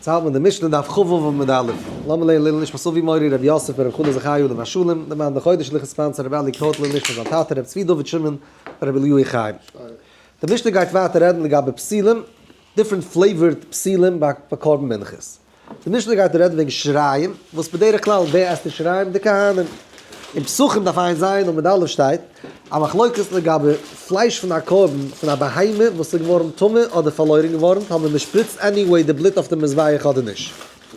צו האלט מען די משנה דף כ"ו עמוד א'. לאמיר לערנען לעילוי נשמת אבי מורי רבי יוסף ברב חנא זכאי עליו השלום, די מאן דחודש לכ' sponsor רבי אלי קרויט לעילוי נשמת זיין טאטע רבי צבי דוד שמעון ברבי אליהו חיים. די משנה גייט ווייטער רעדן לגבי פסילים, different flavored פסילים ביי קרבן מנחות. די משנה גייט רעדן וועגן שיריים, וואס בדרך כלל ווער עסט די שיריים? די כהנים. אין פסחים דף ע"ז עמוד א' שטייט א מחלוקת לגבי פלייש פון א קרבן פון א בהמה וואס איז געווארן טמא אדער פארלוירן געווארן, טאמער מען שפריצט anyway די בלוט אויף די מזבח אדער נישט.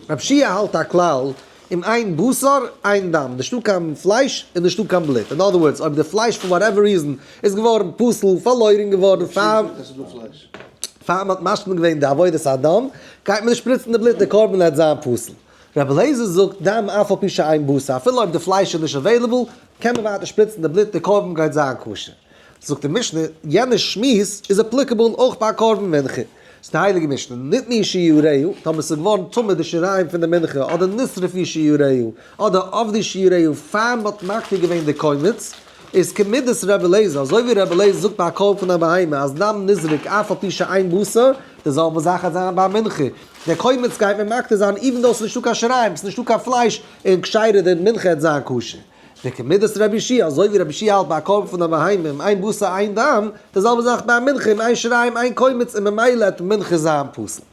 רב שיע האלט א כלל, אם אין בשר אין דם, נישטא קיין פלייש איז נישטא קיין בלוט, אין other words אויב די פלייש for whatever reason איז געווארן פסול, פארלוירן געווארן, פאר. פאר מען האט משלים געווען די עבודת הדם, גייט מען נישט שפריצן די בלוט, די קרבן וועט זיין פסול. רבי אליעזר זאגט, דם אף על פי שאין בשר, אפילו אויב די פלייש איז נישט available, קען מען ווייטער שפריצן די בלוט, די קרבן גייט זיין כשר. זאגט די משנה, יענע שמועס איז applicable אויך ביי א קרבן מנחה. זאגט די הייליגע משנה, נטמאו שיריה, טאמער ס'איז געווארן טמא די שיריים פון די מנחה, אדער נשרפו שיריה, אדער אבדו שיריה, פאר מ'האט מקטיר געווען די קומץ, איז כמידת רבי אליעזר, אזוי ווי רבי אליעזר זאגט ביי א קרבן פון א בהמה אז דם נזרק אף על פי שאין בשר, די זעלבע זאך וועט זיין ביי א מנחה, דער קומץ גייט מען מקטיר זיין even though ס'איז נישטא קיין שיריים, ס'איז נישטא קיין פלייש און כשרה די מנחה וועט זיין כשר. וכמידת רבי יהושע, אזוי ווי רבי יהושע האלט ביי א קרבן פון א בהמה אם אין בשר אין דם, די זעלבע זאך ביי א מנחה אם אין שיריים אין קומץ און ממילא וועט מנחה זיין פסול.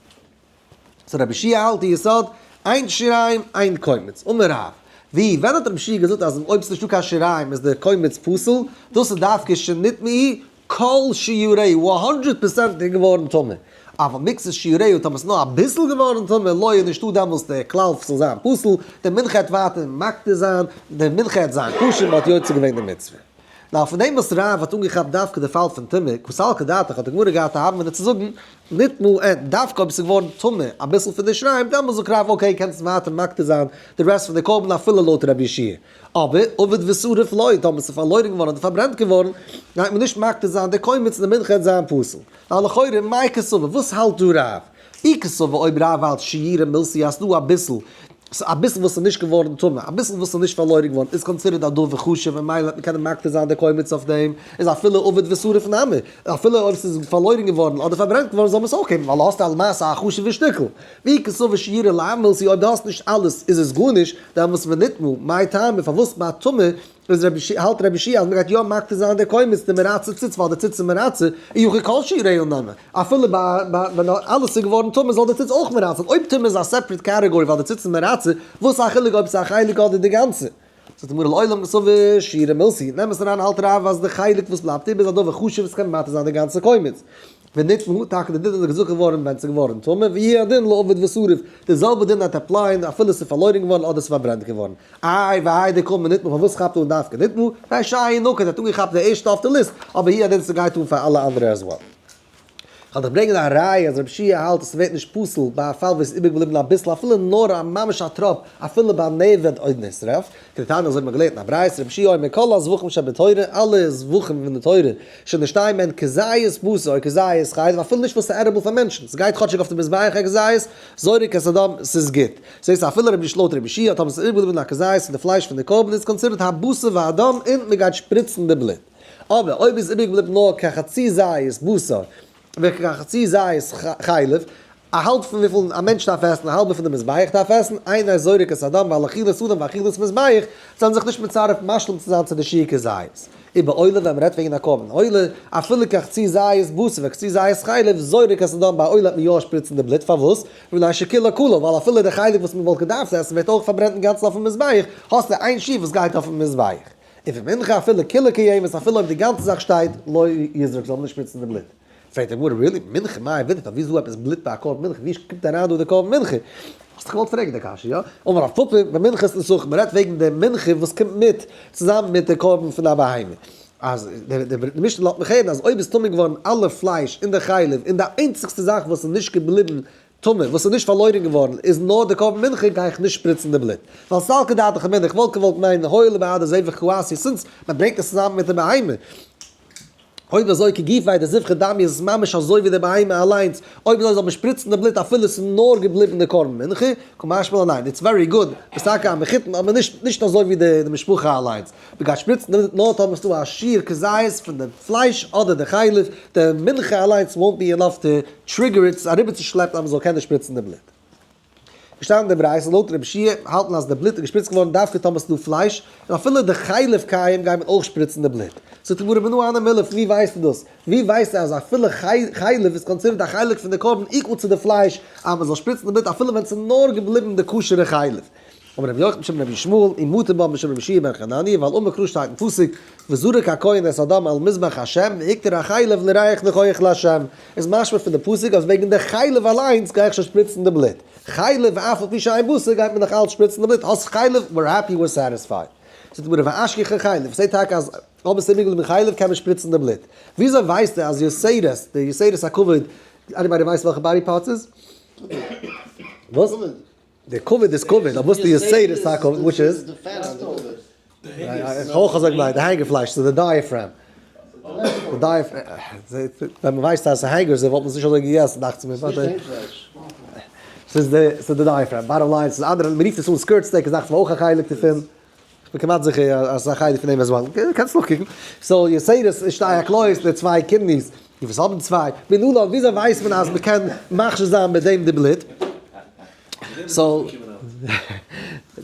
so רבי יהושע האלט די יסוד, אין שיריים אין קומץ. אמר רב, ווי, ווען האט רבי יהושע געזאגט אז אויב ס'נישטא קיין שיריים איז די קומץ פסול, דאס איז דווקא שנטמאו כל שיריה, 100% איז געווארן טמא. אבל מקצת שיריה, טאמער ס'איז נאר אביסל געווארן טמא, לא איז נישטא דעמאלס די כלל ס'זאל זיין פסול, די מנחה העט ווייטער מקטיר זיין, די מנחה העט זיין כשר, מ'האט יוצא געווען די מצוה. נאר פון דעם וואס רב האט אנגעכאפט דווקא די פאל פון טומאה, קא סלקא דעתך האט די גמרא געהאט א הוה אמינא צו זאגן, נטמאו אין, דווקא אויב עס איז געווארן טמא אביסל פון די שיריים, דעמאלס זאגט רב okay קענסט ווייטער מקטיר זיין די rest פון די קרבן אפילו לויט רבי יהושע. אבער אבד ושרוף לא, טאמער עס איז פארלוירן געווארן אדער פארברענט געווארן, גייט מען נישט מקטיר זיין די קומץ און די מנחה וועט זיין פסול. ווייל לכאורה מאי קסבר, וואס האלט דא רב? אי קסבר אויב רב האלט שיורא מילתא אז ס'דא אביסל, אביסל וואס איז נישט געווארן טמא, אביסל וואס איז נישט פארלוירן געווארן איז considered א דבר חשוב און ממילא וועט מען קענען מקטיר זיין די קומץ אויף דעם, איז אפילו אבד ושרוף נמי, אפילו אויב ס'איז פארלוירן געווארן אדער פארברענט געווארן זאל מען עס אויך געבן ווייל האסט א למעשה א חשוב'ע שטיקל. ואי קסבר שיורא לאו מילתא אויב דו האסט נישט אלעס איז עס גארנישט, דעמאלס ונטמאו, מאי טעמא פארוואס ביי טומאה איז רבי יהושע האלט רבי יהושע אז מ'גייט יא מקטיר זיין די קומץ די מרצה ציץ ווייל די ציץ איז מרצה, אי הכי כל שיריה נמי, אפילו ביי ביי ווען אלעס איז געווארן טמא זאל די ציץ אויך מרצה זיין, אויב טומאה איז א separate category ווייל די ציץ איז מרצה, וואס איז א חילוק אויב ס'איז א חלק אדער די גאנצע? זאגט די גמרא לעולם קסבר שיורא מילתא, נעם עס אריין האלט רב אז די חלק וואס בלייבט איבער איז א דבר חשוב וואס קען מתיר זיין די גאנצע קומץ. ונטמאו, טאקע די דין איז געזאגט געווארן ווען ס'איז געווארן טמא, והוא הדין לאבד ושרוף, די זעלבע דין וועט apply ען אפילו ס'איז פארלוירן געווארן אדער ס'איז פארברענט געווארן. איי והאי דקאמר נטמאו פארוואס כאפט אן דווקא נטמאו? רישייהו נקט האט אנגעכאפט די ערשטע אויף די ליסט, אבער הוא הדין ס'גייט אן פאר אלע אנדערע as well. כ'וועל דיך ברענגען א ראיה אז רבי יהושע האלט אז ס'ווערט נישט פסול ביי א פאל וואו עס איז איבערגעבליבן אביסל אפילו נאר א ממש א טראפ אפילו ביי נאבד או נשרף, כדתניא אזוי האט מען געלערנט אין א ברייתא רבי יהושע אומר כל הזבחים שבתורה אלע זבחים פון די תורה שנשתיין בהן כזית בשר או כזית חלב אפילו נישט וואס ס'איז edible פאר מענטשן ס'גייט כאטשיג אויף די מזבח א כזית זורק את הדם ס'איז גוט זעסט אפילו רבי לויט רבי יהושע האט האבן עס איבערגעבליבן א כזית פון די פלייש פון די קרבן איז considered הבשר והדם און מ'גייט שפריצן די בלוט. אבער אויב איז איבערגעבליבן נאר כחצי זית בשר וכחצי זית חלב, א האלב פון וויפיל א מענטש דארף עסן, א האלבע פון די מזבח דארף עסן, אינו זורק את הדם ווייל אכילת אדם ואכילת מזבח זענען זיך נישט מצרף משלים צו זיין צו די שיעור כזית. ובעולה ווען מ'רעדט וועגן א קרבן עולה, אפילו כחצי זית בשר וכחצי זית חלב, זורק את הדם ביי עולה האט מען יא שפריצן די בלוט, פארוואס? מפני שכולה כלה, ווייל אפילו די חלק וואס מ'וואלט געדארפט עסן ווערט אויך פארברענט אינגאנצן אויפן מזבח, האסטו איין שיעור וואס גייט אויפן מזבח. און פון מנחה אפילו כולה קיימת אפילו אויב די גאנצע זאך שטייט לא יזרוק זאל מען נישט שפריצן די בלוט. פרעגט די גמרא really? מנחה מאי עבידתא ווי איז דא עפעס בלוט ביי א קרבן מנחה ווי קומט אריין דא די קרבן מנחה? האסט דאך געוואלט פרעגן די קשיא יא? אמר רב פפא במנחת נסכים מען רעדט וועגן די מנחה וואס קומט מיט צוזאמען מיט די קרבן פון א בהמה אז די משנה לאזט מיך הערן אז אויב איז טמא געווארן אלע פלייש און די חלב און די איינציגסטע זאך וואס איז נישט געבליבן טמא, וואס איז נישט פארלוירן געווארן, איז נאר די קרבן מנחה, גיי איך נישט שפריצן די בלוט. ווייל סלקא דעתך אמינא, איך וואלט געוואלט מיינען הואיל ובהדא זבח קאתי, since מען ברענגט עס צוזאמען מיט די בהמה, אויב אזוי כגופיה דזבחא דמיא איז עס ממש אזוי ווי די בהמה אליינס, אויב אזוי זאל מען שפריצן די בלוט אפילו עס איז נאר געבליבן די קרבן מנחה, קא משמע לן ניין, it's very good, ביסט טאקע א מחותן אבער נישט נישט אזוי ווי די משפחה אליינס. מ'גייט שפריצן די בלוט נאר טאמער ס'דא א שיעור כזית פון די פלייש אדער די חלב, די מנחה אליינס won't be enough to trigger it אריבערצושלעפן אז מ'זאל קענען שפריצן די בלוט. געשטאנען אין די ברייתא לויט רבי יהושע האלטן אז די בלוט איז געשפריצט געווארן דווקא טאמער ס'איז דא פלייש, און אפילו די חלב קיים גייט מען אויך שפריצן די בלוט. זאגט די גמרא מנא הני מילי, פון ווי ווייסטו דאס? ווי ווייסטו אז אפילו חלב איז considered א חלק פון די קרבן equal צו די פלייש אז מען זאל שפריצן די בלוט אפילו ווען ס'איז נאר געבליבן די כשר'ע חלב? אמר רבי יוחנן בשם רבי ישמעאל, ומטו בה בשם רבי יהושע בן חנניה, ווייל אמר קרא שטייט אין פסוק, וזרק הכהן את הדם על מזבח ה' והקטיר החלב לריח ניחוח לה', איז משמע פון די פסוק אז וועגן די חלב אליינס גיי איך שוין שפריצן די בלוט, חלב אף על פי שאין בשר גייט מען נאך אלץ שפריצן די בלוט, האסט חלב, we're happy we're satisfied. זאגט די גמרא ואשכחן חלב, איך זעה טאקע אז אויב עס איז איבערגעבליבן חלב קען מען שפריצן די בלוט. וויאזוי ווייסטו אז יותרת, די יותרת הכבד, anybody ווייסט וועלכע body parts איז? וואס? די כבד איז כבד, אבער וואס די יותרת הכבד, which is? איך אויך אזוי געמיינט, די הענגער פלייש, ס'איז די diaphragm. די diaphragm, ווען מ'ווייסט אז ס'איז הענגערס וואלט מען עס נישט אזוי געגעסן דאכט זיך מיר. ס'איז די, ס'איז די diaphragm, bottom line, ס'איז אנדערע, מ'רופט עס אן skirt steak, איז דאכט זיך מיר אויך א חלק דערפון. כ'בין כמעט זיכער אז ס'איז א חלק פון דעם as well. קענסט נאכקוקן. so יותרת איז שתי הכליות, די צוויי kidneys, די וואס האבן צוויי. מנלן, וויאזוי ווייסט מען אז מ'קען מכשיר זיין מיט דעם די בלוט? so,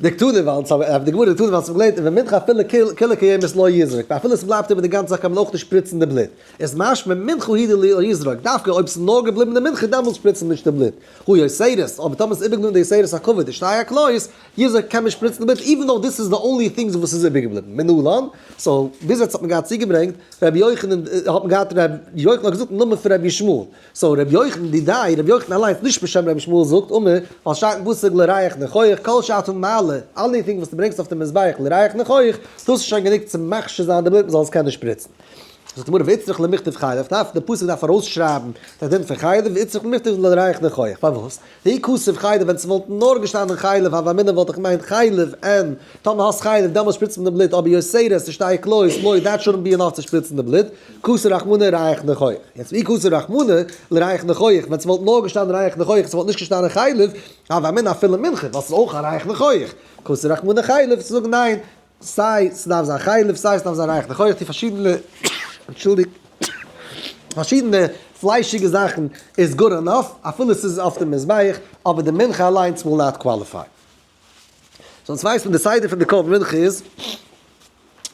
דקתני ווייל אונז האבן, די גמרא דקתני ווייל אונז האבן געלערנט ובמנחה אפילו כולה קיימת לא יזרוק, אפילו ס'בלייבט איבער די גאנצע זאך קען מען אויך נישט שפריצן די בלוט. איז משמע מנחה הוא דלא יזרוק, דווקא אויב ס'איז נאר געבליבן די מנחה דעמאלטס שפריצט מען נישט די בלוט. הא יותרת, אבער טאמער ס'איז איבערגעבליבן די יותרת הכבד די שתי הכליות, יזרוק קען מען שפריצן די בלוט even though this is the only things וואס איז איבערגעבליבן. מנלן, so ביז יעצט האט מען געהאט צוגעברענגט רבי יוחנן, האט מען געהאט רבי יוחנן האט געזאגט נאמען פון רבי ישמעאל. so רבי יוחנן די דיי, רבי יוחנן אליינס נישט בשם רבי ישמעאל זאגט אמר, ווייל שטייט אין פסוק לריח ניחוח כל שאתה מעלה, anything וואס דו ברענגסט אויף די מזבח לריח ניחוח, דאס איז שוין גענוג צו מכשיר זיין די בלוט מען זאל עס קענען שפריצן. זאגט די גמרא ואיצטריך למיכתב חלב, דארף די פסוק דארף ארויסשרייבן די דין פון חלב, ואיצטריך למיכתב לריח ניחוח, פארוואס? דאי כתב חלב ווען ס'וואלט נאר געשטאנען חלב הוה אמינא וואלט איך געמיינט חלב אין טאמער האסט חלב דעמאלס שפריצט מען די בלוט אבער יותרת שתי כליות לא that shouldn't be enough צו שפריצן די בלוט כתב רחמנא ריח ניחוח יעצט ואי כתב רחמנא לריח ניחוח ווען ס'וואלט נאר געשטאנען ריח ניחוח ס'וואלט נישט געשטאנען חלב הוה אמינא אפילו מנחה ווייל ס'איז אויך א ריח ניחוח כתב רחמנא חלב צו זאגן ניין סיי ס'דארף זיין חלב סיי ס'דארף זיין ריח ניחוח די פארשידענע אנטשולדיגט פארשידענע פליישיגע זאכן איז good enough אפילו ס'איז אויף די מזבח אבער די מנחה אליינס will not qualify. so אונז ווייסט מען די סדר פון די קרבן מנחה איז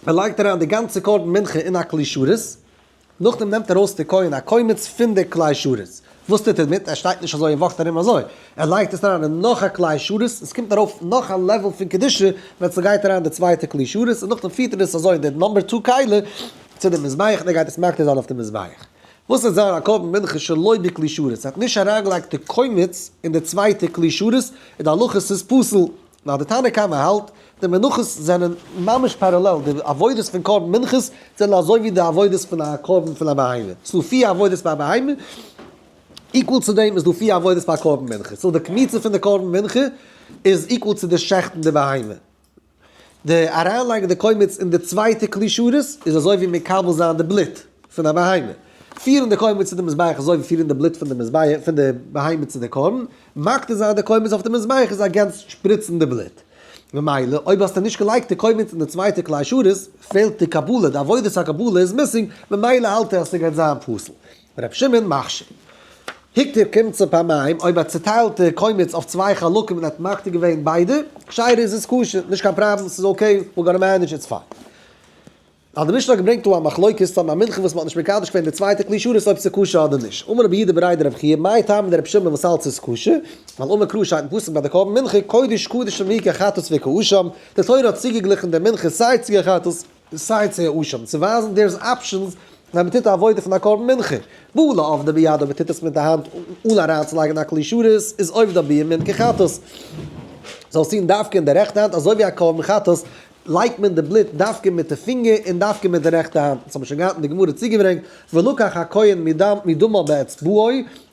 מען לייגט אריין די גאנצע קרבן מנחה אין א כלי שרת, נאכדעם נעמט ארויס די כהן א קומץ פון די כלי שרת, וואס טוט ער דערמיט? ער שטייט נישט אזוי און וואקט ארום אזוי, ער לייגט עס אריין אין נאך א כלי שרת, עס קומט ארויף נאך א level פון קדושה ווען ס'גייט אריין די צווייטע כלי שרת, און נאכדעם פירט ער עס אזוי אין די number two כלי צו די מזבח און ער גייט עס מקטיר זיין אויף די מזבח. וואס וועט זיין א קרבן מנחה שלא בכלי שרת, ער האט נישט אריינגעלייגט די קומץ אין די צווייטע כלי שרת, איז די הלכה ס'איז פסול, נאר די תנא קמא האלט, די מנחות זענען ממש parallel, די עבודות פון קרבן מנחות זענען אזוי ווי די עבודות פון א קרבן פון א בהמה, ס'איז דא פיר עבודות ביי א בהמה, equal צו דעם איז דא פיר עבודות ביי א קרבן מנחה, so די קמיצה פון די קרבן מנחה איז equal צו די שעכטן די בהמה. די אריינלייגן די קומץ אין די צווייטע כלי שרת איז אזוי ווי מקבל זיין די בלוט פון א בהמה. פירן די קומץ צו די מזבח איז אזוי ווי פירן די בלוט פון די מזבח פון די בהמה צו די קרבן. מקטיר זיין די קומץ אויף די מזבח איז against שפריצן די בלוט. ממילא אויב האסטו נישט געלייגט די קומץ אין די צווייטע כלי שרת פעלט די קבלה, די עבודת הקבלה איז missing, ממילא האלט ער אז ס'גייט זיין פסול. ר' שמעון מכשיר. הקטיר קומצו פעמיים, אויב ער צוטיילט די קומץ אויף צוויי חלקים און ער האט מקטיר געווען ביידע, כשרה איז עס כשר, נישט קיין פראבלעם, ס'איז okay, we're gonna manage, it's fine. ווייל די משנה האט געברענגט דא א מחלוקת צו א מנחה וואס מ'האט נישט מקדש געווען די צווייטע כלי שרת אויב ס'איז כשר אדער נישט. אמר רבי יהודה בריה דרב חייא, מאי טעמא דרבי שמעון וואס האלט ס'איז כשר? ווייל אמר קרא שטייט אין פסוק ביי די קרבן מנחה, קודש קדשים היא כחטאת וכאשם, די תורה האט צוגעגליכן די מנחה סיי צו א חטאת, סיי צו אשם, צו ווייזן there is options ווען מ'טוט א עבודה פון א קרבן מנחה. והא לעובדה ביד אויב מ'טוט עס מיט די האנט אן אריינצולייגן א כלי שרת איז עובדה בימין כחטאת. זאלסט טון דווקא אין די רעכטע האנט אזוי ווי א קרבן חטאת לייגט מען די בלוט דווקא מיט די פינגער און דווקא מיט די רעכטע האנט. דאס האט מען שוין געהאט אין די גמרא צוגעברענגט ולקח הכהן מדמה באצבעו,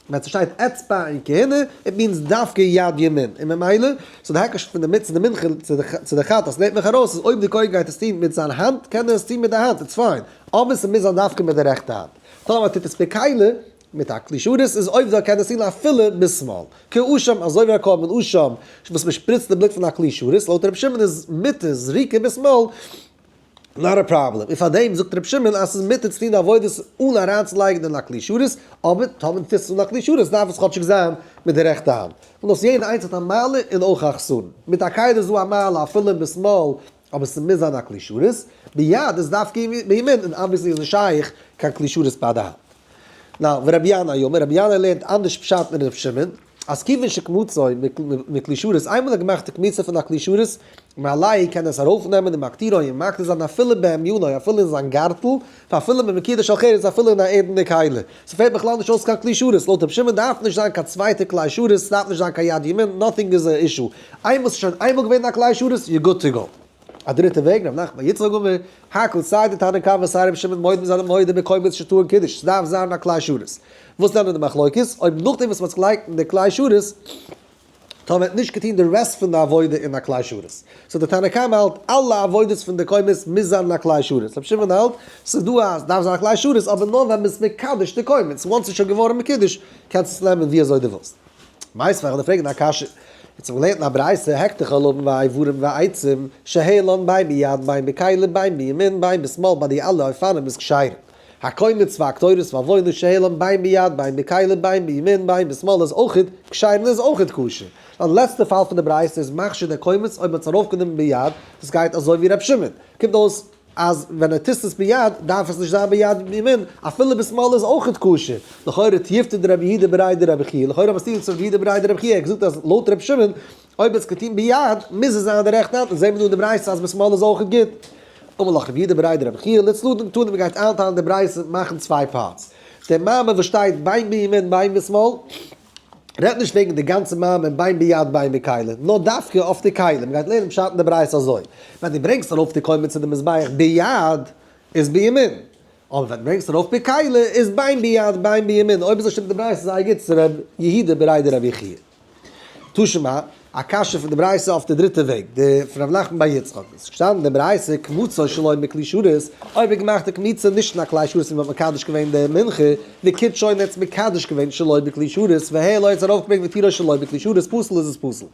ווען ס'שטייט אצבע אין כהונה, it means דווקא יד ימין, און ממילא, so די היקש פון די מצוה די מנחה צו די חטאת לערנט מיך ארויס אז אויב די כהן גייט עס טון מיט זיין האנט קען ער עס טון מיט די האנט, it's fine, אבער ס'מוז זיין דווקא מיט די רעכטע האנט. טאמער טוט עס בכלי, מיט א כלי שרת, איז עובדה קען עס טון אפילו בשמאל. כאשם, אזוי ווי א קרבן אשם וואס מ'שפריצט די בלוט פון א כלי שרת, לויט רבי שמעון איז מותר זריקה בשמאל. Not a problem. און פאר דעם זאגט רבי שמעון אז ס'איז מותר צו טון די עבודות אן אריינצולייגן אין א כלי שרת, אבער טאמער טוסט עס אן א כלי שרת דארף עס כאטשיג זיין מיט די רעכטע האנט. און דאס יעדע איינס האט א מעלה און אויך א חסרון. מיט א כלי איז דא א מעלה אפילו בשמאל, אבער ס'מוז זיין א כלי שרת, ביד איז דווקא בימין, און obviously איז נישט שייך קיין כלי שרת ביי די האנט. Now, ורבי ינאי אומר, רבי ינאי לערנט אנדערש פשט מיט רבי שמעון, אז כיוון שקמצו מכלי שרת, איינמאל ער האט געמאכט די קמיצה פון א כלי שרת, מעלהו קען ער עס ארויפנעמען און מקטירו און מקטיר זיין אפילו בהמיונו, אפילו אין זיין גארטל, ואפילו במקידה של חרס, אפילו אין א ערדענע כלי. ס'פעלט בכלל נישט אויס קיין כלי שרת, לויט רבי שמעון דארף נישט זיין קיין צווייטע כלי שרת, ס'דארף נישט זיין קיין יד ימין, nothing איז א issue. איינמאל ס'איז שוין איינמאל געווען א כלי שרת, you're good to go. א דריטע וועג, רב נחמן בר יצחק אמר, הכל סיי די תנא קמא סיי רבי שמעון מודים זענען מודה בקומץ שטעון קידוש, ס'דארף זיין א כלי שרת. וואס זענען די מחלוקת? אויב נאכדעם וואס מ'האט עס געלייגט אין די כלי שרת, טאמער מ'האט נישט געטון די rest פון די עבודה אין א כלי שרת. So די תנא קמא האלט אלע עבודות פון די קומץ מוז זיין אין א כלי שרת. רבי שמעון האלט ס'איז דא א ס'דארף זיין א כלי שרת אבער נאר ווען מ'איז מקדש די קומץ, once ס'איז שוין געווארן מקודש קענסטו עס נעמען ווי אזוי דו ווילסט. מיתיבי איך וועל דיר פרעגן א קשיא. יעצט האבן מיר געלערנט אין א ברייתא הקטר חלבים ואיברים ועצים שהעלן בין ביד בין בכלי בין בימין בין בשמאל ביי די אלע אופנים איז כשרים. הקומץ והקטורת והעלבונה שהעלן בין ביד בין בכלי בין בימין בין בשמאל איז אויכעט כשרים און איז אויכעט כשר. די לעצטע פאל פון די ברייתא איז מכשיר דער קומץ אויב מ'האט עס ארויפגענומען ביד, דאס גייט אזוי ווי ר' שמעון. קומט אויס אז ווען ער טוט עס ביד דארף עס נישט זיין ביד ימין, אפילו בשמאל איז אויכעט כשר. לכאורה תיובתא דרבי יהודה בריה דרבי חייא, לכאורה האט מסתיר צו רבי יהודה בריה דרבי חייא, ער האט געזאגט אז לויט ר' שמעון אויב עס געטון ביד מוז עס זיין די רעכטע האנט, און זעהן מיר דא אין די ברייתא אז בשמאל איז אויכעט גוט. אמר לך רבי יהודה בריה דרבי חייא, לצדדים קטנים מ'גייט איינטיילן די ברייתא מאכן צוויי parts. דער מאמר וואס שטייט בין בימין בין בשמאל, רעדט נישט וועגן די גאנצע מאמר בין ביד בין בכלי, נאר דווקא אויף די כלי, מ'גייט לערנען פשט אין די ברייתא אזוי, ווען דו ברענגסט ארויף די קומץ צו די מזבח ביד איז בימין, אבער ווען דו ברענגסט ארויף בכלי איז בין ביד בין בימין, אויב אזוי שטימט די ברייתא זייער גוט צו ר' יהודה בריה דרבי חייא. תא שמע, א קשיא פון די ברייתא אויף די דריטע וועג, די פון ר' נחמן בר יצחק. עס איז געשטאנען אין די ברייתא קמצו שלא מכלי שרת, אויב ער געמאכט די קמיצה נישט אין א כלי שרת ווי מען האט מקדש געווען די מנחה, וקידשו און ער האט עס מקדש געווען שלא בכלי שרת, והעלו ער האט עס ארויפגעברענגט והתירו שלא בכלי שרת, פסול איז עס פסול.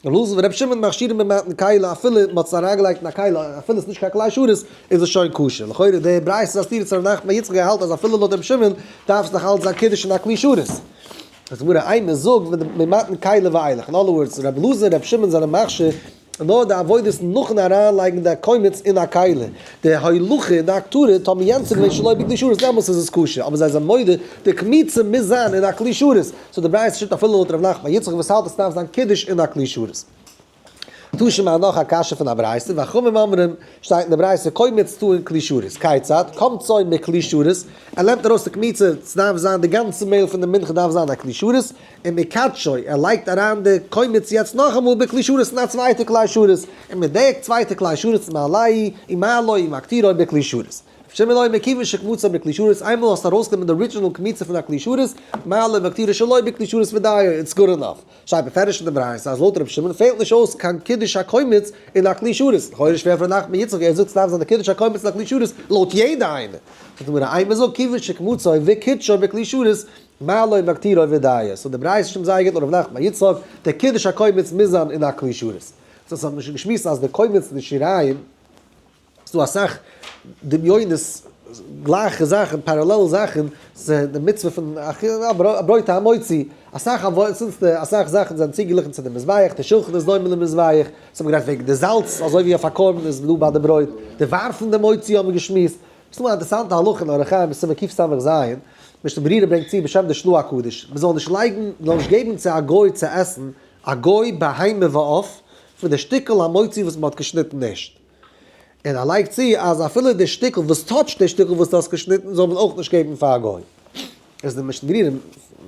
ר' אלעזר ור' שמעון מכשירים במתן כלי אפילו מען האט עס אריינגעלייגט אין א כלי אפילו עס איז נישט קיין כלי שרת איז עס שוין כשר. לכאורה די ברייתא איז א סתירה צו ר' נחמן בר יצחק ער האלט אז אפילו לויט ר' שמעון דארף עס נאך אלץ זיין קידוש אין א כלי שרת. זאגט די גמרא אימא זאג ממתן כלי ואילך, אין other words רבי אלעזר און רבי שמעון זענען מכשיר נאר די עבודות נאכן אריין לייגן די קומץ אין א כלי, די הולכה און די הקטרה טאמער יענץ איז געווען שלא בכלי שרת דעמאלס איז עס כשר, אבער זיי זענען מודה די קמיצה מוז זיין אין א כלי שרת, so די ברייתא שטימט אפילו לויט ר' נחמן יצחק וואס האלט עס דארף זיין קידוש אין א כלי שרת. תא שמע נאך א קשיא פון א ברייתא, וחכמים אומרים, שטייט אין די ברייתא קומץ טעון כלי שרת, כיצד, קמצו מכלי שרת, ער נעמט ארויס די קמיצה, ס'דארף זיין די גאנצע מעהל פון די מנחה דארף זיין א כלי שרת, און מקדשו, ער לייגט אריין די קומץ יעצט נאכאמאל בכלי שרת אין א צווייטע כלי שרת, און מיט די צווייטע כלי שרת מעלהו ומעלו ומקטירו בכלי שרת. שמעון אומר כיוון שקמצו מכלי שרת, איינמאל האסט ארויסגענומען די original קמיצה פון א כלי שרת, מעלו ומקטירו שלא בכלי שרת ודיו, it's good enough. שטייט בפירוש אין די ברייתא אז לויט רבי שמעון פעלט נישט אויס קיין קידוש הקומץ אין א כלי שרת, לכאורה שווער פאר ר' נחמן יצחק ער זאגט ס'דארף זיין די קידוש הקומץ אין א כלי שרת לויט יעדע איינער, זאגט די גמרא אימא זאג כיוון שקמצו וקידשו בכלי שרת מעלו ומקטירו ודיו, so די ברייתא שטימט זייער גוט לויט ר' נחמן יצחק, די קידוש הקומץ מוז זיין אין א כלי שרת. דאס האט מען שוין געשמועסט אז די קומץ און די שיריים. ס'דא אסאך דמיונות, גלייכע זאכן, parallel זאכן, ס'איז די מצוה פון אכילה, ברויט המוציא, אסאך עבודות, אסאך זאכן זענען צוגעגליכן צו די מזבח, די שולחן איז דומה למזבח, ס'האט מען גערעדט וועגן די זאלץ, אזוי ווי אויף א קרבן איז דא ביי די ברויט, די ווארפן די מוציא האבן מיר געשמועסט, ס'איז דא א אינטערעסאנטע הלכה אין אורח חיים סימן קס"ז, משנה ברורה ברענגט צו בשם די של"ה הקדוש, מ'זאל נישט לייגן, מ'זאל נישט געבן צו א גוי צו עסן, א גוי בהמה ועוף, פון די שטיקל המוציא וואס מ'האט געשניטן נישט. און ער לייגט צו אז אפילו די שטיקל וואס touch ט די שטיקל וואס דו האסט געשניטן זאל מען אויך נישט געבן פאר א גוי. איז די משנה ברורה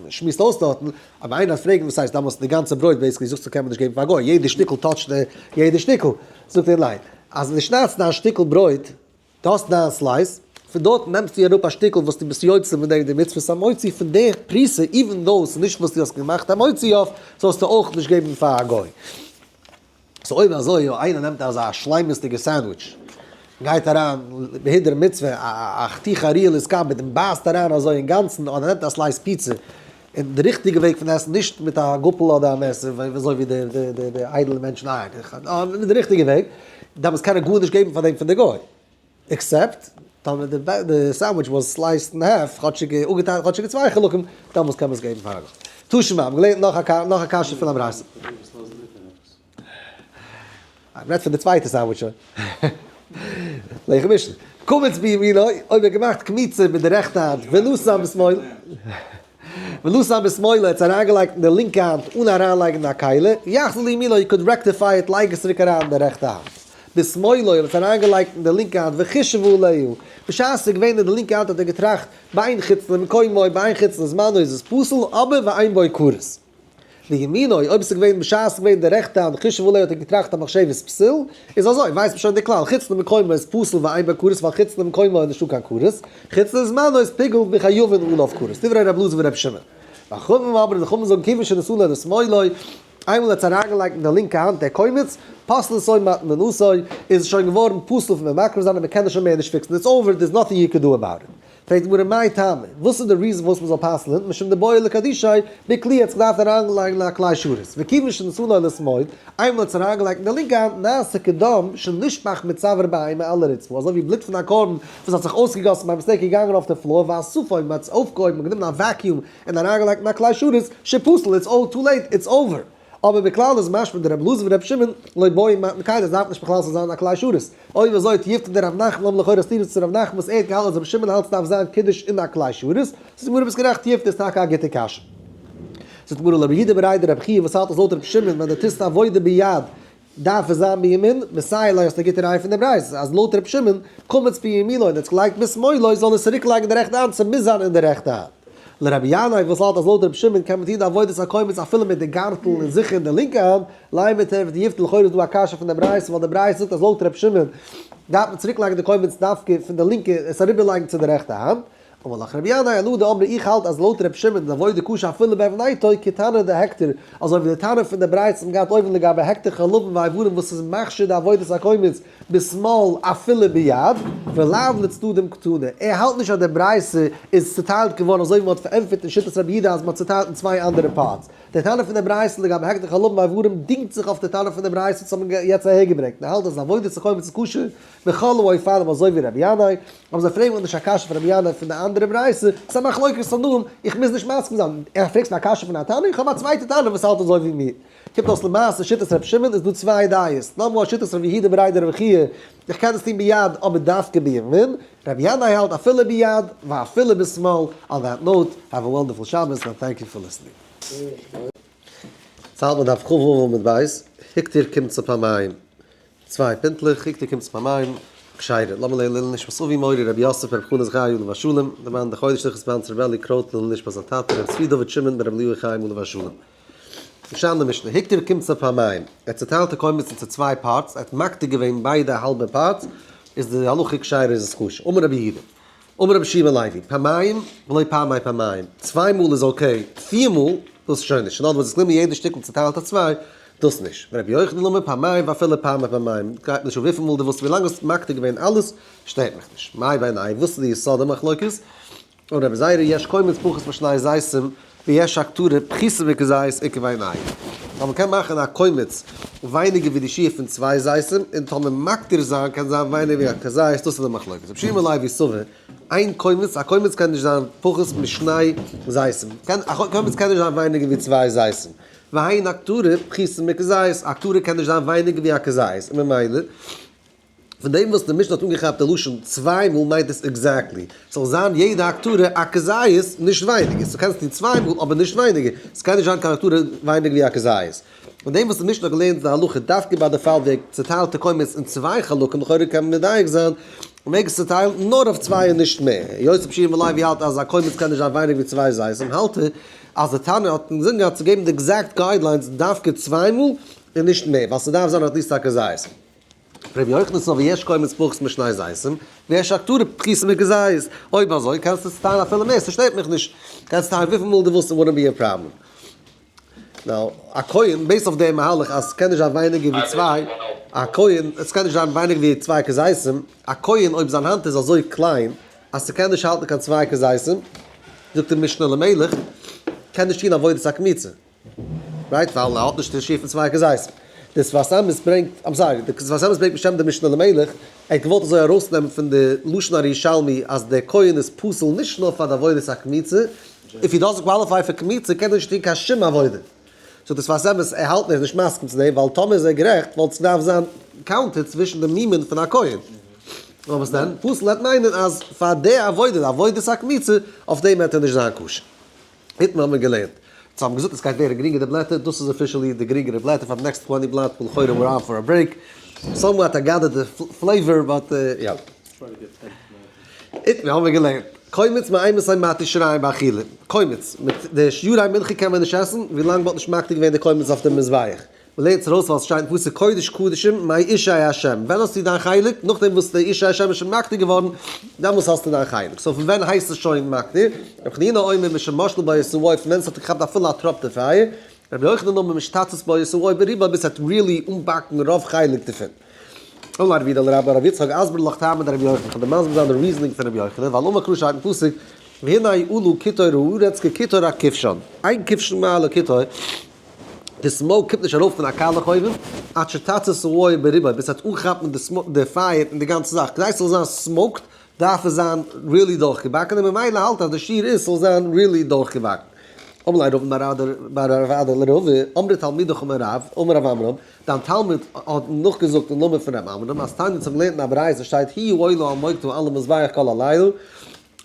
שמועסט אויס דארטן, אבער איינער וועט פרעגן וואס הייסט דאמאלס די גאנצע ברויט basically זאגסטו קען מען נישט געבן פאר א גוי, יעדע שטיקל touch ט יעדע שטיקל. זאגט ער ניין, אז דו שניידסט דיין שטיקל ברויט, דו האסט דיין slice, פון דארט נעמסטו אראפ א שטיקל וואס דו ביסט יוצא מיט דעם די מצוות המוציא פון די פרוסה, even though ס'איז נישט וואס דו האסט געמאכט המוציא אויף, זאלסטו אויך נישט געבן פאר א גוי. So אויב אזוי אויב איינער נעמט אזא שלימות'דיגע sandwich, גייט אריין בהידור מצוה א חתיכה real איז כבד און בייסט אריין אזוי אינגאנצן, אדער נעמט א slice פיצא, און די ריכטיגע וועג פון עסן נישט מיט א גאפל אדער א מעסער אזוי ווי די איידעלע מענטשן, ניין, מיט די ריכטיגע וועג, דאמאלס קען ער גארנישט געבן פאר דעם פון די גוי. Except, טאמער די sandwich was sliced in half, כאטשיג אפגעטיילט כאטשיג אין צוויי חלקים, דאמאלס קען מען עס געבן פאר א גוי. תא שמע, מ'האט געלערנט נאך א קשיא פון א ברייתא. איך רעד פון די צווייטע sandwich שוין. לחם משנה. קמץ בימינו, אויב ער האט געמאכט קמיצה מיט די רעכטע האנט, ונתן בשמאלו, ונתן בשמאלו, ער האט עס אריינגעלייגט אין די לינקע האנט אן אריינלייגן א כלי, יחזיר לימינו, you could rectify it, לייג עס צוריק אריין אין די רעכטע האנט. בשמאלו, ער האט עס אריינגעלייגט אין די לינקע האנט, וחישב עליה, בשעת עס איז געווען אין די לינקע האנט האט ער געטראכט, בין חוץ למקומו, בין חוץ לזמנו איז עס פסול, אבער ואין בו כרת. לימינו, אויב עס איז געווען בשעת עס איז געווען די רעכטע האנט חישב עליה האט ער געטראכט א מחשבת פסול, איז אזוי, ווייסט מען שוין די כלל, חוץ למקומו איז פסול ואין בו כרת ווייל חוץ למקומו איז נישטא קיין כרת, חוץ לזמנו איז פיגול וחייבין עליו כרת, דברי ר' אלעזר ור' שמעון. וחכמים אומרים, די חכמים זאגן כיוון שנתנה לשמאלו, איינמאל ער האט עס אריינגעלייגט אין די לינקע האנט דער קומץ, פסלתו מטמנתו, איז עס שוין געווארן פסול פון מקריב זיין און מען קען עס שוין מער נישט פיקסן, it's over, there's nothing you can do about it. פרעגט די גמרא מאי טעמא, וואס איז די reason פארוואס מ'זאל פסל'ען, משום דבעי לקדושי, בכלי האט זיך געדארפט אריינלייגן אין א כלי שרת, וכיוון שנתנו לשמאל, איינמאל האט עס אריינגעלייגט אין די לינקע האנט, נעשה כדם שנשפך מצוואר בהמה על הרצפה, אזוי ווי בלוט פון א קרבן וואס האט זיך אויסגעגאסן by mistake געגאנגען אויף די floor, ואספו, מ'האט עס אויפגעהויבן און גענומען א vacuum און אריינגעלייגט אין א כלי שרת, שפסל, it's all too late, it's over. אבער בכלל איז משמע דרבי אלעזר ורבי שמעון לא בעו מתן כלי, עס דארף נישט בכלל צו זיין א כלי שרת. אויב אזוי תיובתא דרב נחמן האבן לכאורה סתירות צו רב נחמן וואס ער האט געהאלטן אז רבי שמעון האלט ס'דארף זיין קידוש אין א כלי שרת. זאגט די גמרא ביסט גערעכט תיובתא איז טאקע א גוטע קשיא. זאגט די גמרא לרבי יהודה בריה דרבי חייא וואס האלט אז לויט רבי שמעון ווען דו טוסט עבודה ביד דארף עס זיין בימין, מסייע ליה האסט א גוטע ראיה פון די ברייתא אז לויט רבי שמעון קמץ בימינו און ער האט עס געלייגט בשמאלו זאל ער עס צוריק לייגן די רעכטע האנט ס'מוז זיין אין די רעכטע האנט. לרבי ינאי וואס האלט אז לויט רבי שמעון קען מען טון די עבודת הקומץ אפילו מיט די גארטל און זיכער אין די לינקע האנט, לימא תיובתא לכאורה איז דא א קשיא פון די ברייתא ווייל די ברייתא זאגט אז לויט רבי שמעון דארף מען צוריק לייגן די קומץ דווקא פון די לינקע עס אריבער לייגן צו די רעכטע האנט. אמר לך רבי ינאי אלא דאמרי איך האלט אז לויט רבי שמעון איז עבודה קשה אפילו באבנטו כתנא דהקטר אזוי ווי די תנא פון די ברייתא האט געהאט אויבן לגבי הקטר חלבים ואיברים וואס איז מכשיר די עבודת הקומץ בשמאל אפילו ביד, ולאו לצדדים קתני, ער האלט נישט אז די ברייתא איז צוטיילט געווארן אזוי ווי מען האט פארענטפערט אין שיטת רבי יהודה אז מען האט צוטיילט אין צוויי אנדערע parts. די תנא פון די ברייתא לגבי הקטר חלבים ואיברים דינגט זיך אויף די תנא פון די ברייתא וואס האבן יעצט אהערגעברענגט און ער האלט אז עבודת הקומץ איז כשר בכל האופנים אזוי ווי רבי ינאי, אבער זיי פרעגן נישט א קשיא פון רבי ינאי פון די אנדערע ברייתא, ס'איז א מחלוקת תנאים, איך מוז נישט מסכים זיין, ער פרעגסט מיר א קשיא פון א תנא, איך האב א צווייטע תנא וואס האלט אזוי ווי מיר. קומט אויס למעשה שיטת רבי שמעון איז דא צוויי דעות, נאכאמאל שיטת רבי יהודה בריה דרבי חייא, איך קען עס טון ביד אבער דווקא בימין, רבי ינאי האלט אפילו ביד ואפילו בשמאל, on that note, have a wonderful שבת and thank you for listening. צייט מען דף כ"ו עמוד ב', הקטיר קומצה פעמיים, צוויי פינטלעך, הקטיר קומצה פעמיים, כשרה, לאמיר לערנען לעילוי נשמת אבי מורי רבי יוסף ברב חנא זכרי' עליו השלום, דערמאן די חודש לכ' ספאנסער רבי אלי קרויט לעילוי נשמת זיין טאטע רבי צבי דוד שמעון בן רבי אליהו חיים עליו השלום. לשון די משנה, הקטיר קומצה פעמיים, ער האט צוטיילט די קומץ אין צו צוויי parts, ער האט מקטיר געווען ביידע האלבע parts, איז די הלכה כשרה איז עס כשר. אמר רבי יהודה, אמר רבי יהושע בן לוי, פעמיים ולא פעמי פעמיים, צוויי מאל איז okay, פיר מאל, דאס שוין נישט, אין other words עס גענומען יעדע שטיקל צוטיילט אויף צוויי, דאס נישט. ורבי יוחנן אמר פעמיים ואפילו פעמי פעמיים, גייט נישט אן וויפיל מאל דו ווילסט ווילאנג האסט מקטיר געווען אלעס, שטערט מיך נישט. מאי בינייהו, וואס איז די יסוד המחלוקת? אמר רבי זירא יש קומץ פחות משני זיתים ויש הקטרה פחותה מכזית איכא בינייהו. אז מ'קען מאכן א קומץ ווייניגער ווי די שיעור פון צוויי זיתים און טאמער מקטיר זיין קען זיין ווייניגער ווי א כזית, דאס איז די מחלוקת. רבי יהושע בן לוי סבר אין קומץ, א קומץ קען נישט זיין פחות משני זיתים, א קומץ קען נישט זיין ווייניגער ווי צוויי זיתים, ואין הקטרה פחותה מכזית, א הקטרה קען נישט זיין ווייניגער ווי א כזית, און ממילא פון דעם וואס די משנה האט אנגעכאפט די לשון צוויי מאל מיינט עס exactly ס'זאל זיין יעדע הקטרה א כזית נישט ווייניגער, סאו קענסט טון צוויי מאל אבער נישט ווייניגער, ס'קען נישט זיין קיין הקטרה ווייניגער ווי א כזית. פון דעם וואס די משנה האט געלערנט די הלכה דווקא ביי די פאל ווי ער צוטיילט די קומץ אין צוויי חלקים לכאורה קען מען מדייק זיין מ'מעג עס צוטיילן נאר אויף צוויי און נישט מער, היות רבי יהושע בן לוי האלט אז א קומץ קען נישט זיין ווייניגער ווי צוויי זיתים האלט ער אז די תנא האט אינזין געהאט צו געבן די exact guidelines דווקא צוויי מאל און נישט מער ווייל ס'דארף זיין at least א כזית. רבי יוחנן סבר יש קומץ פחות משני זיתים, ויש הקטרה פחותה מכזית, אויב אזוי קענסטו עס טיילן אפילו מער, ס'שטערט מיך נישט, קענסט טיילן וויפיל מאל דו ווילסט it wouldn't be a problem. Now, א כהן, based אויף דעם מהלך אז ס'קען נישט זיין ווייניגער ווי צוויי, א כהן, עס קען נישט זיין ווייניגער ווי צוויי כזיתים, א כהן אויב זיין האנט איז אזוי קליין אז ס'קען נישט האלטן קיין צוויי כזיתים, זאגט די משנה למלך, קען נישט טון עבודת הקמיצה. Right? ווייל ער האט נישט די שיעור פון צוויי כזיתים. די שפת אמת ברענגט, I'm sorry, די שפת אמת ברענגט בשם די משנה למלך, ער האט געוואלט אזוי ארויסנעמען פון די לשון הירושלמי אז דער כהן איז פסול נישט נאר פאר די עבודת הקמיצה, if he doesn't qualify פאר קמיצה קען ער נישט טון קיין שום עבודה. זאגט די שפת אמת ער האלט ער איז נישט מסכים צו דעם ווייל טאמער איז ער גערעכט וואלט עס געדארפט זיין counted צווישן די מומין פון א כהן. נאר וואס דען? פסול וועט מיינען אז פאר די עבודה, די עבודת הקמיצה, אויף דעם וועט ער נישט זיין כשר. איתמר האבן מיר געלערנט. אונז האבן געזאגט עס גייט ווערן גרינגער די בלעטער, דאס איז officially די גרינגערע בלעטער פאר די next 20 בלאט, לכאורה we're on for a break. Somewhat I gather the flavor, but יא. איתמר האבן מיר געלערנט. קומץ מאימתי מתיר שיריים באכילה. קומץ, מיט די שירי מנחה קען מען נישט עסן, ווילאנג מ'האט נישט מקטיר געווען די קומץ אויף דעם מזבח. מ'לערנט עס ארויס ווייל עס שטייט אין פסוק קודש קדשים מאשי השם. ווען האסטו דיין חלק? נאכדעם וואס די אשי השם איז שוין מקטיר געווארן, דעמאלס האסטו דיין חלק. So פון ווען הייסט עס שוין מקטיר? רבי חנינא אומר משמשל בו את האור, פון ווען עס האט געכאפט אפילו א טראפ די פייער. רבי יוחנן אומר משתצית בו את האור ברובה ביז עס האט really אנבאקן רוב חלק דערפון. אמר רב יהודה לרבה בר רב יצחק אסבר לך טעמא דרבי יוחנן, כ'וועל דיר מסביר זיין די reasoning פון רבי יוחנן, ווייל אמר קרא שטייט אין פסוק, והנה עלה קיטור הארץ כקיטור הכבשן, אין כבשן מעלה קיטור, די smoke קומט נישט ארויף פון א קאלעך אויוון, עד שתצית האור ברובה, ביז ס'וועט אנכאפן די פייער אין די גאנצע זאך, כדי ס'זאל זיין smoked דארף עס זיין really דורכגעבאקן, און ממילא האלט אז די שיעור איז ס'זאל זיין really דורכגעבאקן. אמר ליה רבין בר רב אדא לרבא, אמרי תלמידך אמר רב, אמר רב עמרם, דיין תלמיד האט נאכגעזאגט אין נאמען פון רב עמרם, אז תניא צום לערנען א ברייתא שטייט היא העולה על מוקדה על המזבח כל הלילה,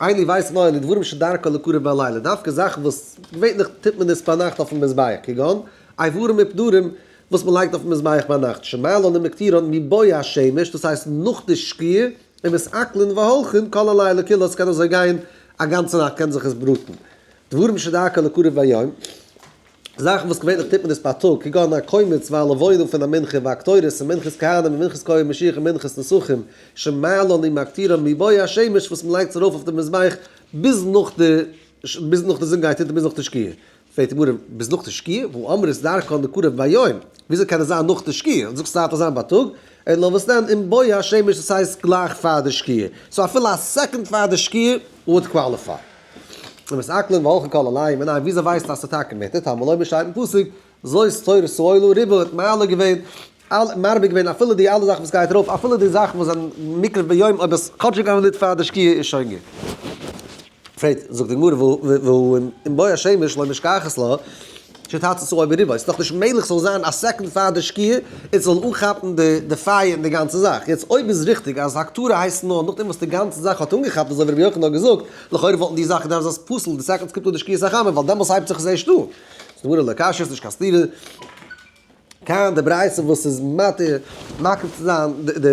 איני ווייס נאר אלו דברים שדרכו לקרב בלילה, דווקא זאכן וואס געווענליך טוט מען עס ביינאכט אויפן מזבח, כגון איברים ופדרים וואס מען לייגט אויפן מזבח ביינאכט, שמעלן ומקטירן מבוא השמש, דאס הייסט נאך די שקיעה, ומתעכלין והולכין כל הלילה כולו, עס קען אזוי גיין א גאנצע נאכט קען זיך עס בראטן, דברים שדרכו לקרב ביום. זאכן וואס געווענליך טוט מען דאס בייטאג, כגון הקומץ והלבונה פון א מנחה והקטורת און מנחת כהנים און מנחת כהן משיח און מנחת נסכים, שמעלן ומקטירן מבוא השמש וואס מען לייגט עס ארויף אויף די מזבח ביז נאך די ביז נאך די זון גייט אונטער ביז נאך די שקיעה. פרעגט די גמרא, ביז נאך די שקיעה? והא אמרת דרכן ליקרב ביום, וויאזוי קען עס זיין נאך די שקיעה? זאגסט ס'דארף זיין בייטאג, אלא וואס דען עם בוא השמש דאס הייסט גלייך פאר די שקיעה, so אפילו א second פאר די שקיעה would qualify. ומתעכלין והולכין כל הלילה, און ניין וויאזוי ווייסטו אז ס'איז טאקע מותר? תלמוד לומר שטייט אין פסוק, זאת תורת העולה רובה האט מעלה געווען, מרבה געווען אפילו די אלע זאכן וואס גייט ארויף, אפילו די זאכן וואס זענען מוקרב ביום אויב עס כאטשיג א מינוט פאר די שקיעה איז שוין גוט. פרעגט, זאגט די גמרא, והא עם בוא השמש לא משכחת לה, שתצית האור ברובה, ס'איז דאך נישט מעגליך ס'זאל זיין א second פאר די שקיעה און ס'זאל אנכאפן די פייער און די גאנצע זאך, יעצט אויב איז ריכטיג אז הקטרה הייסט נאר נאכדעם וואס די גאנצע זאך האט אנגעכאפט אזוי ווי רבי יוחנן האט געזאגט, לכאורה וואלטן די זאכן געדארפט זיין פסול די second ס'קומט אן די שקיעת החמה ווייל דעמאלס הייבט זיך עס ערשט אן. זאגט די גמרא לא קשיא ס'נישט קיין סתירה. כאן די ברייתא וואס איז מתיר מקריב צו זיין די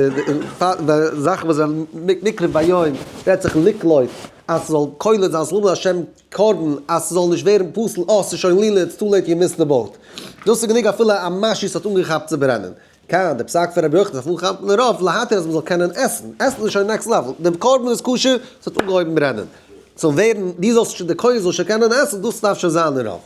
זאכן וואס זענען נקרב ביום רעדט זיך לקלוט אז ס'זאל קולט זיין ס'זאל האבן א שם קרבן אז ס'זאל נישט ווערן פסול אה ס'איז שוין לילה it's too late you missed the boat. דאס איז גענוג אפילו א משהו ס'האט אנגעכאפט צו ברענען. כאן די פסק פון רבי יוחנן דארף אנכאפן רוב להתיר אז מ'זאל קענען עסן. עסן איז שוין next level. די קרבן איז כשר ס'האט אנגעהויבן ברענען. ס'זאל ווערן דו זאלסט שוין די כהן זאל שוין קענען עסן דאס דארף שוין זיין רוב.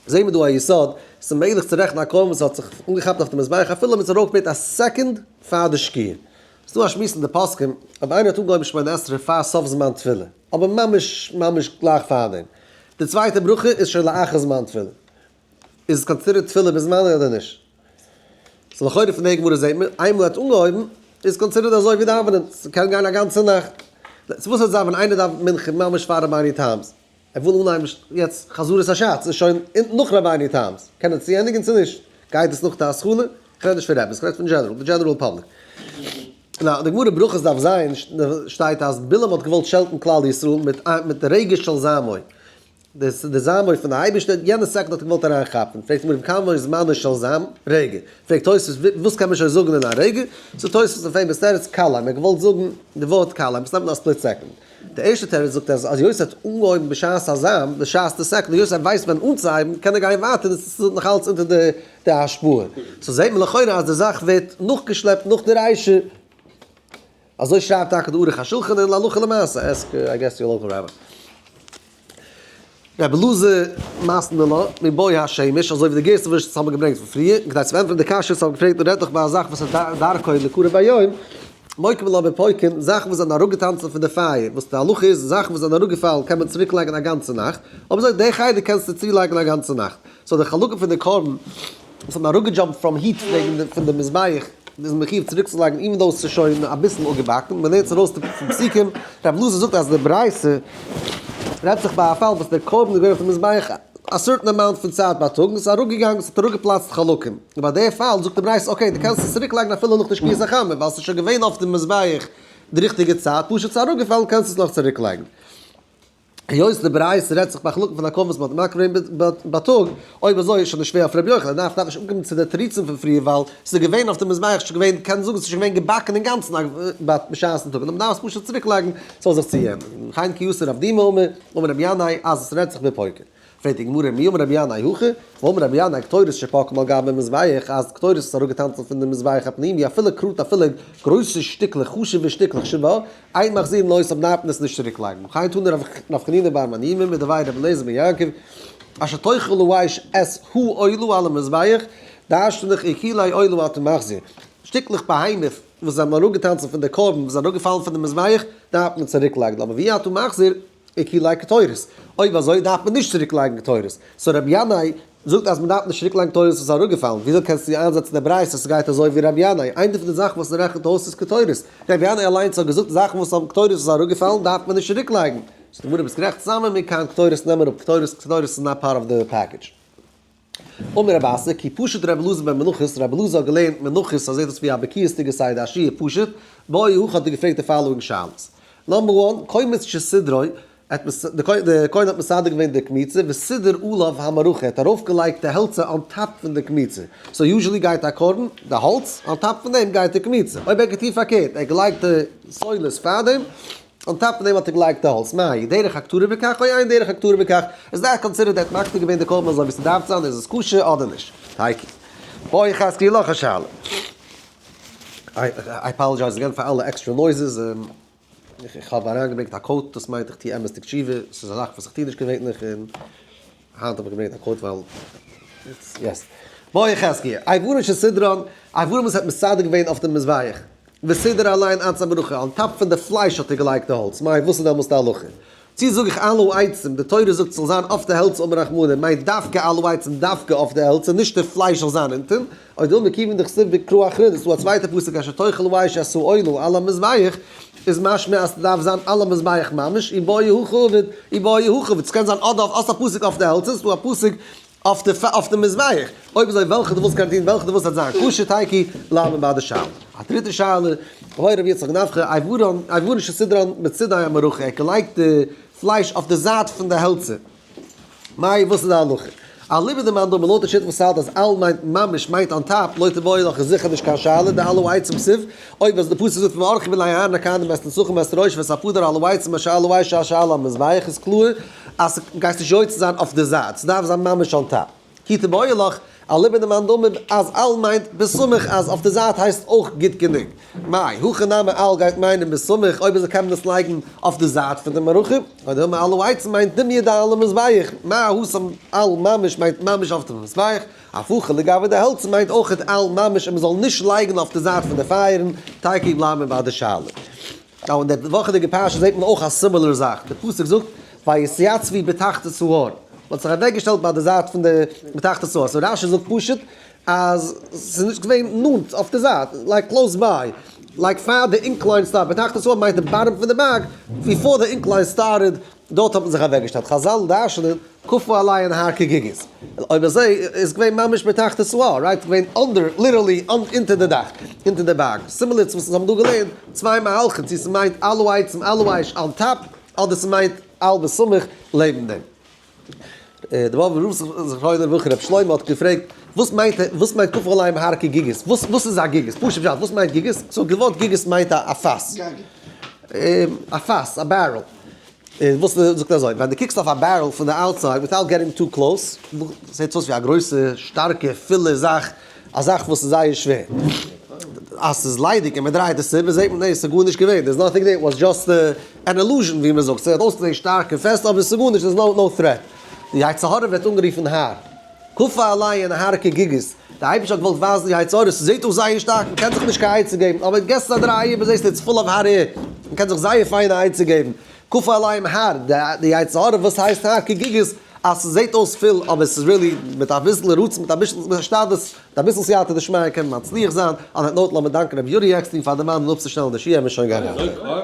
זעהן מיר דא א יסוד, ס'איז מעגליך צו רעכענען א קרבן וואס האט זיך אנגעכאפט אויף די מזבח אפילו אויב עס איז ארויפגעברענגט א second פאר די שקיעה. ס'איז דא א שמועס אין די פוסקים אויב איינער האט אנגעהויבן שמונה עשרה פאר סוף זמן תפילה, אבער ממש ממש גלייך פארדעם, די צווייטע ברכה איז שוין לאחר זמן תפילה, איז עס considered תפילה בזמנה אדער נישט? so לכאורה פון די גמרא זעהט מען, איינמאל ער האט אנגעהויבן איז considered אזוי ווי דאווענען, ס'קען גיין א גאנצע נאכט. so וואס וועט זיין ווען איינער דאווענט מנחה ממש פאר רבינו תם'ס? ער וויל אנהייבן יעצט חזרת הש"ץ, איז שוין נאך רבינו תם'ס, קען ער צוענדיגן צו נישט? גייט עס נאך די התחלה? כ'רעד נישט פון רעבעס, כ'רעד פון general, די general public. נא, די גמרא ברכות דף ז' שטייט אז בלעם האט געוואלט שעלטן כלל ישראל מיט מיט די רגש של זעמו, די זעמו פון די אייבערשטער, יענע second האט ער געוואלט אריינכאפן, פרעגט די גמרא כמה זמנו של זעם רגע, פרעגט תוספות וואס קען מען שוין זאגן אין א רגע, זאגט תוספות אין famous תירוץ כלאיים, ער האט געוואלט זאגן די ווארט כלאיים, עס נעמט נאר א split second. די ערשטע תירוץ זאגט אז אז יוסי האט אנגעהויבן בשעת הזעם, בשעת די second, יוסי ווייסט ווען אנצוהייבן, קען ער גיין ווייטער און עס איז נאך אלץ אונטער די די השפעה. so זעט מען לכאורה אז די זאך ווערט נאכגעשלעפט נאך די רישא. אזוי שרייבט טאקע די ערוך השולחן און להלכה למעשה, ask I guess your local rabbi. רבי אלעזר מתני לה מבוא השמש, אזוי ווי די גירסא וואס האבן געברענגט פון פריער, כדי צו ענטפערן די קשיא וואס האבן געפרעגט רעדט דאך ביי א זאך וואס איז דרכו ליקרב ביום, מוקים לה בפורקין, זאכן וואס זענען אראפגעטאנצן פון די פייער, וואס די הלכה איז, זאכן וואס זענען אראפגעפאלן קען מען צוריק לייגן א גאנצע נאכט, אויב אזוי די חלק קענסטו צולייגן א גאנצע נאכט, so די חלקים פון די קרבן. וואס האבן אראפגע jump ט from heat וועגן פון די מזבח איז מחיוב צוריקצולייגן even though ס'איז שוין אביסל אפגעבאקן, מען לערנט עס ארויס פון פסוקים, רב אלעזר זאגט אז די ברייתא רעדט זיך ביי א פאל וואס דער קרבן איז געווען אויף די מזבח א certain amount פון צייט בייטאג און ס'איז אראפגעגאנגען, ס'האט אראפגעפלאצט חלקים, און ביי די פאל זאגט די ברייתא okay דו קענסט עס צוריקלייגן אפילו נאך די שקיעת החמה ווייל ס'איז שוין געווען אויף די מזבח די ריכטיגע צייט, פשוט ס'איז אראפגעפאלן קענסט עס נאך צוריקלייגן. היות די ברייתא רעדט זיך ביי חלקים פון א קרבן וואס מ'האט מקריב געווען בייטאג, אויב אזוי איז שוין נישט שווער אויף רבי יוחנן, דארף נישט אנקומען צו די תירוצים פון פריער ווייל ס'איז געווען אויף די מזבח שוין געווען, קען זאגן ס'איז שוין געווען געבאקן אינגאנצן בשעת'ן טאג, נאר מ'דארף עס פשוט צוריק לייגן ס'זאל זיך צוהערן. וכן כי אתא רב דימי אמר, אמר רבי ינאי אז עס רעדט זיך בפוקר. פרעגט די גמרא מי אמר רבי ינאי הכי, והאמר רבי ינאי קטורת שפקעה מעל גבי מזבח אז קטורת איז אראפגעטאנצן פון די מזבח הפנימי אפילו קרוט אפילו גרויסע שטיקלעך חשוב'ע שטיקלעך שבה אין מחזירין אותן דארף מען עס נישט צוריק לייגן וכן תנא רב חנינא בר מניומי מדבי רבי אליעזר בן יעקב אשר תאכל האש את העולה על המזבח דרש'נט זיך עיקולי עולה אתה מחזיר שטיקלעך בהמה וואס זענען אראפגעטאנצן פון די קרבן וואס זענען אראפגעפאלן פון די מזבח דארף מען צוריק לייגן אבער ואי אתה מחזיר עיקולי קטורת. אויב אזוי דארף מען נישט צוריק לייגן קטורת. so רבי ינאי זאגט אז מען דארף נישט צוריק לייגן קטורת וואס איז אראפגעפאלן. וויאזוי קענסטו איינזעצן די ברייתא אז ס'גייט אזוי ווי רבי ינאי? איינע פון די זאכן וואס ער רעכנט אויס איז קטורת. רבי ינאי אליינס האט געזאגט זאכן וואס האבן קטורת וואס איז אראפגעפאלן דארף מען נישט צוריק לייגן. זאגט די גמרא ביסט גערעכט צוזאמען מיר קיין קטורת נעמען אפ קטורת, קטורת איז not part of the package. אמר רב אסי כי פשט רבי אלעזר בן מנחות, רבי אלעזר האט געלערנט מנחות אז עס ווי א בקיאות'דיגע סדר א שיעור פשוט, בעי הכי האט ער געפרעגט די following שאלות. number one, קומץ שסידרו, די כהן האט מסדר געווען די קמיצה, וסידר עליו המערכה, ער האט ארויפגעלייגט די העלצער on top פון די קמיצה. so usually גייט א קרבן, די האלץ, on top פון דעם גייט די קמיצה. אויב ער האט געטון פארקערט, ער האט געלייגט די סולת פארדעם, on top פון דעם האט ער געלייגט די האלץ, מהו דרך הקטרה בכך או אין דרך הקטרה בכך, איז that considered ער האט מקטיר געווען די קרבן אזוי ווי ס'דארף זיין, איז עס כשר אדער נישט? תיקו. בעי חזקיה נאך א שאלה. I apologize again פאר אלע extra noises, איך האב אריינגעברענגט א coat, דאס מיינט איך טו אמת'דיג תשובה, ס'איז א זאך וואס איך טו נישט געווענליך, און היינט האב איך געברענגט א coat ווייל yes. בעי חזקיה, איברים שסידרן, איברים וואס האט מסדר געווען אויף די מזבח, וסידר עליהן עצי המערכה, on top פון די פלייש האט ער געלייגט די האלץ, מאי וואס איז דעמאלס די הלכה? צי זאג איך על העצים, די תורה זאגט ס'זאל זיין אויף די העלצער אמר רחמנא, מיינט דווקא על העצים דווקא אויף די העלצער, נישט די פלייש זאל זיין אונטען, או דילמא כיוון דכתיב בקרא אחרינא, ס'דא א צווייטע פסוק אשר תאכל האש את העולה על המזבח, איז משמע אז ס'דארף זיין על המזבח ממש, אי בעי הכי עביד, אי בעי הכי עביד, ס'קען זיין אדער אויף האסט א פסוק אויף די העלצער, ס'דא א פסוק אויף די אויף די מזבח, אויב אזוי וועלכע דו ווילסט קען טון וועלכע דו ווילסט וועט זיין כשר תיקו בלייבן ביי די שאלה. א דריטע שאלה, בעי רבי יצחק נפחא, איברין איברין שסידרן בצידי המערכה, ער האט געלייגט די פלייש אויף די זייט פון די העלצער, מאי וואס איז די הלכה? אליבא דמאן דאמר לויט די שיטה וואס האלט אז על מיינט ממש מיינט on top, לא תיבעי לך איז זיכער נישט קיין שאלה, דעל העצים כתיב, אויב אז די פסוק זאגט וערכו בני אהרן הכהנים את הנסכים ואת הראש ואת הפדר על העצים אשר על האש אשר על המזבח איז קלאר אז גייסט נישט יוצא זיין אויף די זייט, ס'דארף זיין ממש on top. כי תיבעי לך, אליבא דמאן דאמר אז על מיינט בסמוך אז אויף די זייט הייסט אויך גוט גענוג. מאי, הכא נמי על גייט מיינען בסמוך, אויב אזוי קען מען עס לייגן אויף די זייט פון די מערכה, אדער אמר על העצים מיינט דומיא דעל המזבח, מה התם על ממש מיינט ממש אויף די מזבח, אף הכא לגבי די העלצער מיינט אויך על ממש אז מ'זאל נישט לייגן אויף די זייט פון די פייערן, תיקו בלייבן ביי די שאלה. now אין די וואכעדיגע פרשה זעט מען אויך א similar זאך, די פסוק זאגט ויתיצבו בתחתית ההר, מען האט זיך אוועקגעשטעלט ביי די זייט פון די בתחתית ההר, so רש"י זאגט פשוט אז ס'איז נישט געווען נאנט אויף די זייט, like close by, like פאר די incline start, בתחתית ההר מיינט די bottom פון די בארג, before די incline started, דארט האט מען זיך אוועקגעשטעלט, חז"ל דרש'נען כפה עליהן הר כגיגית, אויב אזוי איז געווען ממש בתחתית ההר, right? געווען under, literally אונטער די דאך, אונטער די בארג, similar צו וואס אונז האבן דא געלערנט, צוויי מהלכים צו ס'מיינט על העצים על האש on top, אדער ס'מיינט על בסמוך לעבן דעם. דער באבובער רב זכרונו לברכה רבי שלמה האט געפרעגט, וואס מיינט וואס מיינט כפה עליהם הר כגיגית? וואס וואס איז א גיגית? פשוט פשט, וואס מיינט גיגית? so די ווארט גיגית מיינט א פאס. א פאס, א barrel. און וואס זאגט אזוי, ווען דו קוקסט אויף א barrel פון די outside without getting too close, זעט עס אויס ווי א גרויסע שטארקע פילע זאך, א זאך וואס איז זייער שווער. אז ס'איז ליידיג און מ'דרייט עס איבער זעט מען ניין ס'איז גארנישט געווען, there's nothing there, it was just an illusion ווי מ'זאגט, ס'האט אויסגעזען שטארק און פעסט אבער ס'איז גארנישט, there's no threat. די יצר הרע ווערט אנגערופן הר. כפה עליהן הר כגיגית, די אייבערשטער האט געוואלט ווייזן די יצר הרע, ס'זעט אויס זייער שטארק, מ'קען זיך נישט קיין עצה געבן, אבער געסט א דריי איבער זעסטו it's full of hot air, מ'קען זיך זייער פיין א עצה געבן. כפה עליהם הר, די יצר הרע וואס הייסט הר כגיגית, אז ס'זעט אויס פיל אבער ס'איז really מיט אביסל רצון, מיט אביסל השתדלות, מיט אביסל סייעתא דשמיא קען מען מצליח זיין. On that note לאמיר דאנקען רבי יורי עקשטיין פאר דערמאנען אפצושטעלן די שיעור, מיר שוין גיין ווייטער.